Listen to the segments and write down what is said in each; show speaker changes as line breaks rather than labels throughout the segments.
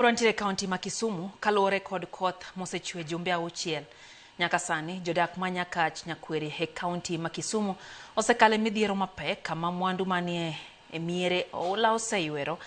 Koro nitiere e kaunti ma Kisumu kaluwore kod koth mosechwe jumbe 6 nyaka sani. Jodak ma Nyakach Nyakwere e kaunti ma Kisumu osekalo e midhiero mapek kama mwandu manie e miere oula oseywero,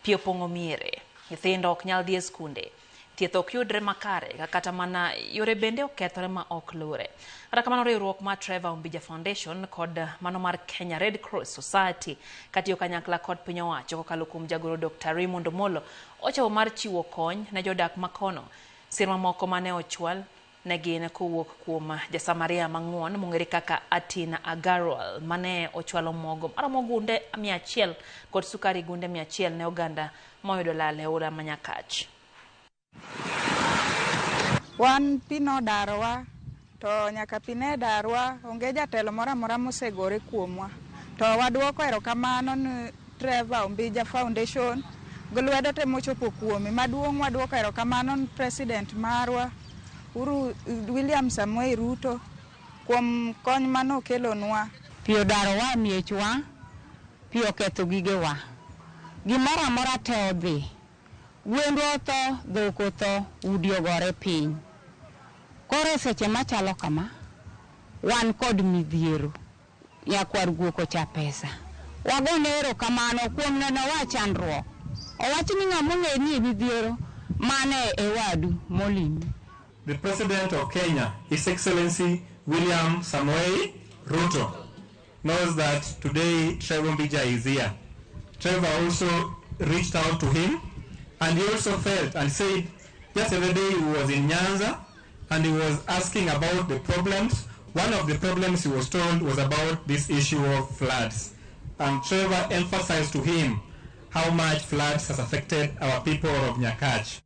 pi opong'o miere, nyithindo ok nyal dhi e skunde, thieth ok yudre makare, kata mana yore bende okethore ma ok luwre. Kata kamano, riwruok mar Trevor Ombija Foundation kod mano mar Kenya Red Cross Society katiyo kanyakla kod piny owacho kokalo kuom jagoro Dr. Raymond Omolo ochopo mar chiwo kony ne jodak makono. Sir mamoko mane ochwal ne gin kowuok kuom Jasamaria mang'won mong'ere kaka Atin Agarwal mane ochwalo mogo maromo gunde 100 kod sukari gunde 100 ne oganda moyudo lal e oula ma Nyakach.
Wan pi nodarowa, to nyaka pi ne darwa, onge jatelo moro amora mosegore kuomwa. To waduoko erokamano ni Trevor Ombija Foundation gi lwedo te mochopo kuome. Maduong' waduoko erokamano ni president marwa Uhuru William Samoei Ruto kuom kony manokelonwa.
Pi odarowa e miechwa, pi oketho gigewa. Gimoro amora te odhi. Gwendwa otho, dhok otho, udi ogore piny. Koro e seche machalo kama, wan kod midhiero. Nyakwar guok ocha pesa. Wagone erokamano kuom nenowa e chandruok. Owach ni ng'ama ong'e ni e midhiero, mano e wadu molimi.
The President of Kenya, His Excellency William Samoei Ruto, knows that today Trevor Ombija is here. Trevor also reached out to him, and he also felt and said just the other day he was in Nyanza and he was asking about the problems. One of the problems he was told was about this issue of floods. And Trevor emphasized to him how much floods has affected our people of Nyakach.